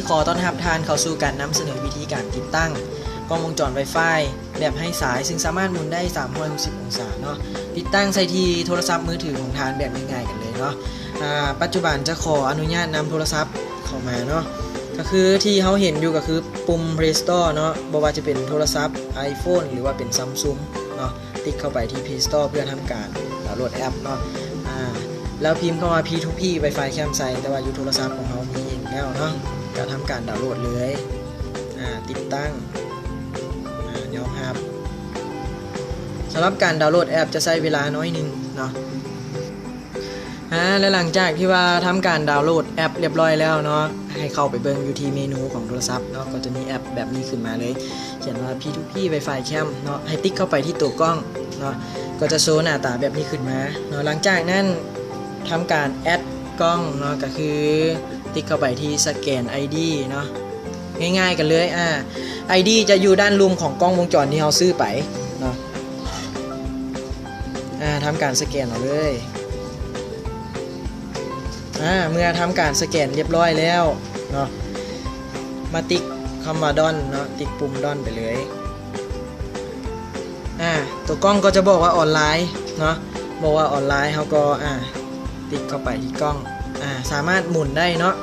ຂໍຕ້ອນຮັບທ່ານເຂົ້າສູ່ການນຳສະເໜີວິທີການຕິດຕັ້ງກ້ອງວົງຈອນ Wi-Fi ແບບໄຮ້ສາຍ ຊຶ່ງສາມາດໝູນໄດ້ສາມຮ້ອຍຫົກສິບອົງສາເນາະ, ຕິດຕັ້ງໃສ່ທີ່ໂທລະສັບມືຖືຂອງທ່ານແບບງ່າຍໆກັນເລີຍເນາະ. ອາ ປັດຈຸບັນຈະຂໍອະນຸຍາດນຳໂທລະສັບເຂົ້າມາເນາະ, ກໍຄືທີ່ເຮົາເຫັນຢູ່ກໍຄືປຸ່ມ Play Store ເນາະ, ບໍ່ວ່າຈະເປັນໂທລະສັບ iPhone ຫຼືວ່າເປັນ Samsung ເນາະ. ຕິກເຂົ້າໄປທີ່ Play Store ເພື່ອທຳການດາວໂຫຼດແອັບເນາະ. ອາ ແລ້ວພິມຄຳວ່າ P two P Wi-Fi Cam ໃສ່, ແຕ່ວ່າຢູ່ໂທລະສັບຂອງເຮົາມີເອງແລ້ວເນາະ, ກໍທຳການດາວໂຫຼດເລີຍ. ອາ ຕິດຕັ້ງ. ອາ ຍອມຮັບ. ສຳລັບການດາວໂຫຼດແອັບຈະໃຊ້ເວລາໜ້ອຍໜຶ່ງເນາະ. ອາ ແລະ ຫຼັງຈາກທີ່ວ່າທຳການດາວໂຫຼດແອັບລຽບຮ້ອຍແລ້ວເນາະ, ໃຫ້ເຂົ້າໄປເບິ່ງຢູ່ທີ່ເມນູຂອງໂທລະສັບເນາະ, ກໍຈະມີແອັບແບບນີ້ຂຶ້ນມາເລີຍ, ຂຽນວ່າ P two P Wi-Fi Cam ເນາະ, ໃຫ້ຕິກເຂົ້າໄປທີ່ຕົວກ້ອງເນາະ, ກໍຈະໂຊໜ້າຕາແບບນີ້ຂຶ້ນມາເນາະ. ຫຼັງຈາກນັ້ນທຳການແອັດກ້ອງເນາະ, ກໍຄືຕິກເຂົ້າໄປທີ່ສະແກນ ID ເນາະ. ງ່າຍໆກັນເລີຍ. ອາ ID ຈະຢູ່ດ້ານລຸ່ມຂອງກ້ອງວົງຈອນທີ່ເຮົາຊື້ໄປເນາະ. ອາ ທຳການສະແກນເອົາເລີຍ. ອາ ເມື່ອທຳການສະແກນລຽບຮ້ອຍແລ້ວເນາະ, ມາຕິກຄຳວ່າ Done ເນາະ, ຕິກປຸ່ມ Done ໄປເລີຍ. ອາ ຕົວກ້ອງກໍຈະບອກວ່າອອນລາຍເນາະ, ບອກວ່າອອນລາຍ ເຮົາກໍ ອາ ຕິກເຂົ້າໄປທີ່ກ້ອງ. ອາ ສາມາດໝູນໄດ້ເນາະ.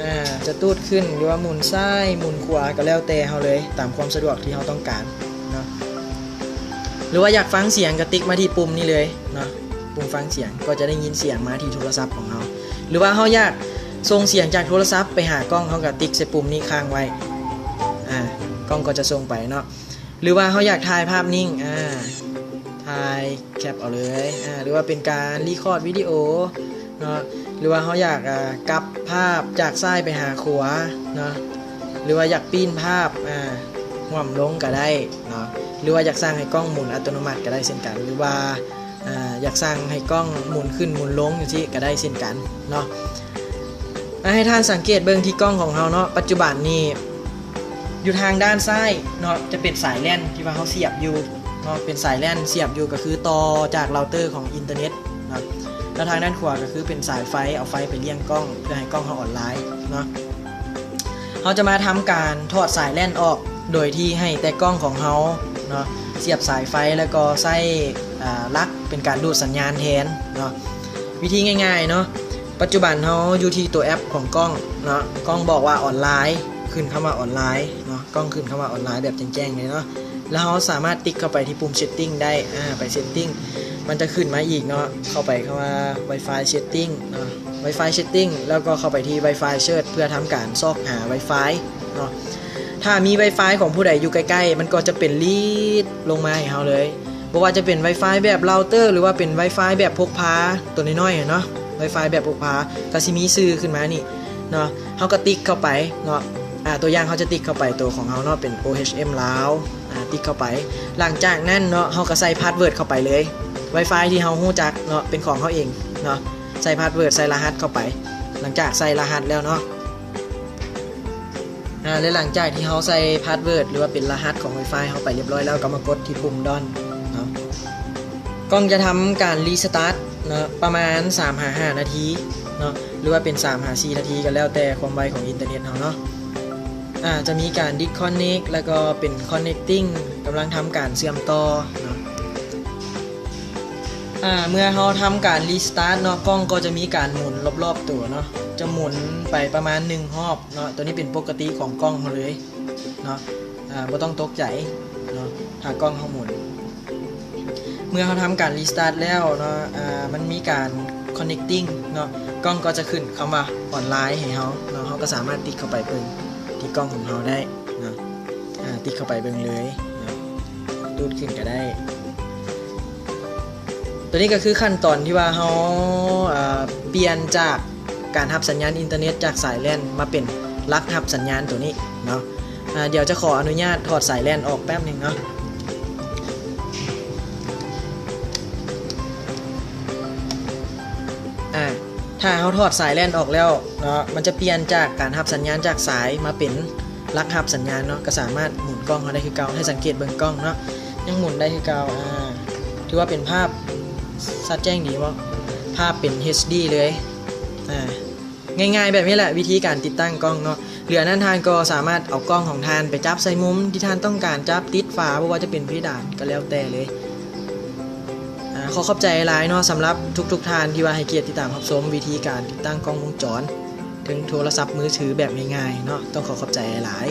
ອາ ຈະຕູດຂຶ້ນ ຫຼືວ່າໝູນຊ້າຍ ໝູນຂວາ ກໍແລ້ວແຕ່ເຮົາເລີຍ, ຕາມຄວາມສະດວກທີ່ເຮົາຕ້ອງການເນາະ. ຫຼືວ່າຢາກຟັງສຽງ ກໍຕິກມາທີ່ປຸ່ມນີ້ເລີຍເນາະ, ປຸ່ມຟັງສຽງ ກໍຈະໄດ້ຍິນສຽງມາທີ່ໂທລະສັບຂອງເຮົາ. ຫຼືວ່າເຮົາຢາກສົ່ງສຽງຈາກໂທລະສັບໄປຫາກ້ອງ, ເຮົາກໍຕິກໃສ່ປຸ່ມນີ້ຄ້າງໄວ້. ອາ ກ້ອງກໍຈະສົ່ງໄປເນາະ. ຫຼືວ່າເຮົາຢາກຖ່າຍພາບນິ່ງ, ອາ ຖ່າຍແຄັບເອົາເລີຍ. ອາ ຫຼືວ່າເປັນການຣີຄອດວິດີໂອເນາະ, ຫຼືວ່າເຮົາຢາກ ອາ ກັບພາບຈາກຊ້າຍໄປຫາຂວາເນາະ, ຫຼືວ່າຢາກປີ້ນພາບ ອາ ຮ່ວມລົງກໍໄດ້ເນາະ, ຫຼືວ່າຢາກສັ່ງໃຫ້ກ້ອງໝູນອັດຕະໂນມັດກໍໄດ້ເຊັ່ນກັນ, ຫຼືວ່າ ອາ ຢາກສັ່ງໃຫ້ກ້ອງໝູນຂຶ້ນໝູນລົງຈັ່ງຊີ້ກໍໄດ້ເຊັ່ນກັນເນາະ. ອາ ໃຫ້ທ່ານສັງເກດເບິ່ງທີ່ກ້ອງຂອງເຮົາເນາະ, ປັດຈຸບັນນີ້ຢູ່ທາງດ້ານຊ້າຍເນາະ ຈະເປັນສາຍແລນທີ່ວ່າເຮົາສຽບຢູ່ເນາະ, ເປັນສາຍແລນສຽບຢູ່ ກໍຄືຕໍ່ຈາກເຣົາເຕີຂອງອິນເຕີເນັດເນາະ. ແລ້ວທາງດ້ານຂວາກໍຄືເປັນສາຍໄຟ ເອົາໄຟໄປລ້ຽງກ້ອງ ເພື່ອໃຫ້ກ້ອງເຮົາອອນລາຍເນາະ. ເຮົາຈະມາທຳການຖອດສາຍແລນອອກ ໂດຍທີ່ໃຫ້ແຕ່ກ້ອງຂອງເຮົາເນາະ ສຽບສາຍໄຟ ແລ້ວກໍໃຊ້ ອາ ຫຼັກເປັນການດູດສັນຍານແທນເນາະ. ວິທີງ່າຍໆເນາະ, ປັດຈຸບັນເຮົາຢູ່ທີ່ຕົວແອັບຂອງກ້ອງເນາະ, ກ້ອງບອກວ່າອອນລາຍ ຂຶ້ນຄຳວ່າອອນລາຍເນາະ, ກ້ອງຂຶ້ນຄຳວ່າອອນລາຍແບບແຈ້ງໆເລີຍເນາະ. ແລ້ວເຮົາສາມາດຕິກເຂົ້າໄປທີ່ປຸ່ມ Setting ໄດ້ ອາ ໄປ Setting ມັນຈະຂຶ້ນມາອີກເນາະ, ເຂົ້າໄປຄຳວ່າ Wi-Fi Setting ເນາະ, Wi-Fi Setting ແລ້ວກໍເຂົ້າໄປທີ່ Wi-Fi Search ເພື່ອທຳການຊອກຫາ Wi-Fi ເນາະ. ຖ້າມີ Wi-Fi ຂອງຜູ້ໃດຢູ່ໃກ້ໆ ມັນກໍຈະເປັນລີດລົງມາໃຫ້ເຮົາເລີຍ, ບໍ່ວ່າຈະເປັນ Wi-Fi ແບບເຣົາເຕີ ຫຼືວ່າເປັນ Wi-Fi ແບບພົກພາ ຕົວນ້ອຍໆເນາະ, Wi-Fi ແບບພົກພາ ກໍຊິມີຊື່ຂຶ້ນມານີ້ເນາະ. ເຮົາກໍຕິກເຂົ້າໄປເນາະ, ອາ ຕົວຢ່າງເຮົາຈະຕິກເຂົ້າໄປໂຕຂອງເຮົາເນາະ ເປັນ ໂອ ເອັດ ເອັມ ລາວ ອາ ຕິກເຂົ້າໄປ. ຫຼັງຈາກນັ້ນເນາະ ເຮົາກໍໃສ່ພາສເວີດເຂົ້າໄປເລີຍ, Wi-Fi ທີ່ເຮົາຮູ້ຈັກເນາະ ເປັນຂອງເຮົາເອງເນາະ, ໃສ່ພາສເວີດ ໃສ່ລະຫັດເຂົ້າໄປ. ຫຼັງຈາກໃສ່ລະຫັດແລ້ວເນາະ ອາ ແລະ ຫຼັງຈາກທີ່ເຮົາໃສ່ພາສເວີດ ຫຼືວ່າເປັນລະຫັດຂອງ Wi-Fi ເຮົາໄປລຽບຮ້ອຍແລ້ວ ກໍມາກົດທີ່ປຸ່ມ Done ເນາະ. ກ້ອງຈະທຳການ Restart ເນາະ ປະມານສາມຫາຫ້ານາທີເນາະ ຫຼືວ່າເປັນສາມຫາສີ່ນາທີ ກໍແລ້ວແຕ່ຄວາມໄວຂອງອິນເຕີເນັດເຮົາເນາະ. ອາ ຈະມີການ Disconnect ແລ້ວກໍເປັນ Connecting ກຳລັງທຳການເຊື່ອມຕໍ່ເນາະ. ອາ ເມື່ອເຮົາທຳການ Restart ເນາະ ກ້ອງກໍຈະມີການໝູນລອບໆຕົວເນາະ, ຈະໝູນໄປປະມານໜຶ່ງຮອບເນາະ. ຕົວນີ້ເປັນປົກກະຕິຂອງກ້ອງເຮົາເລີຍເນາະ, ອາ ບໍ່ຕ້ອງຕົກໃຈເນາະ ຖ້າກ້ອງເຮົາໝູນ. ເມື່ອເຮົາທຳການ Restart ແລ້ວເນາະ ອາ ມັນມີການ Connecting ເນາະ, ກ້ອງກໍຈະຂຶ້ນຄຳວ່າ Online ໃຫ້ເຮົາເນາະ, ເຮົາກໍສາມາດຕິດເຂົ້າໄປເບິ່ງທີ່ກ້ອງຂອງເຮົາໄດ້ເນາະ. ອາ ຕິດເຂົ້າໄປເບິ່ງເລີຍເນາະ, ຕູດຂຶ້ນກໍໄດ້. ຕົວນີ້ກໍຄືຂັ້ນຕອນທີ່ວ່າເຮົາ ອາ ປ່ຽນຈາກການຮັບສັນຍານອິນເຕີເນັດຈາກສາຍແລນມາເປັນຫຼັກຮັບສັນຍານຕົວນີ້ເນາະ. ອາ ດຽວຈະຂໍອະນຸຍາດຖອດສາຍແລນອອກແປັບໜຶ່ງເນາະ. ອາ ຖ້າເຮົາຖອດສາຍແລນອອກແລ້ວເນາະ, ມັນຈະປ່ຽນຈາກການຮັບສັນຍານຈາກສາຍມາເປັນຫຼັກຮັບສັນຍານເນາະ, ກໍສາມາດໝູນກ້ອງເຮົາໄດ້ຄືເກົ່າ. ໃຫ້ສັງເກດເບິ່ງກ້ອງເນາະ, ຍັງໝູນໄດ້ຄືເກົ່າ. ອາ ຖືວ່າເປັນພາບຊັດແຈ້ງດີເນາະ, ພາບເປັນ ເອັດດີ ເລີຍ. ອາ ງ່າຍໆແບບນີ້ແຫຼະ ວິທີການຕິດຕັ້ງກ້ອງເນາະ. ເຫຼືອນັ້ນທ່ານກໍສາມາດເອົາກ້ອງຂອງທ່ານໄປຈັບໃສ່ມຸມທີ່ທ່ານຕ້ອງການຈັບ ຕິດຝາ ບໍ່ວ່າຈະເປັນເພດານກໍແລ້ວແຕ່ເລີຍ. ອາ ຂໍຂອບໃຈຫຼາຍເນາະ ສຳລັບທຸກໆທ່ານທີ່ວ່າໃຫ້ກຽດຕິດຕາມຮັບຊົມວິທີການຕິດຕັ້ງກ້ອງວົງຈອນເທິງໂທລະສັບມືຖືແບບງ່າຍໆເນາະ. ຕ້ອງຂໍຂອບໃຈຫຼາຍ.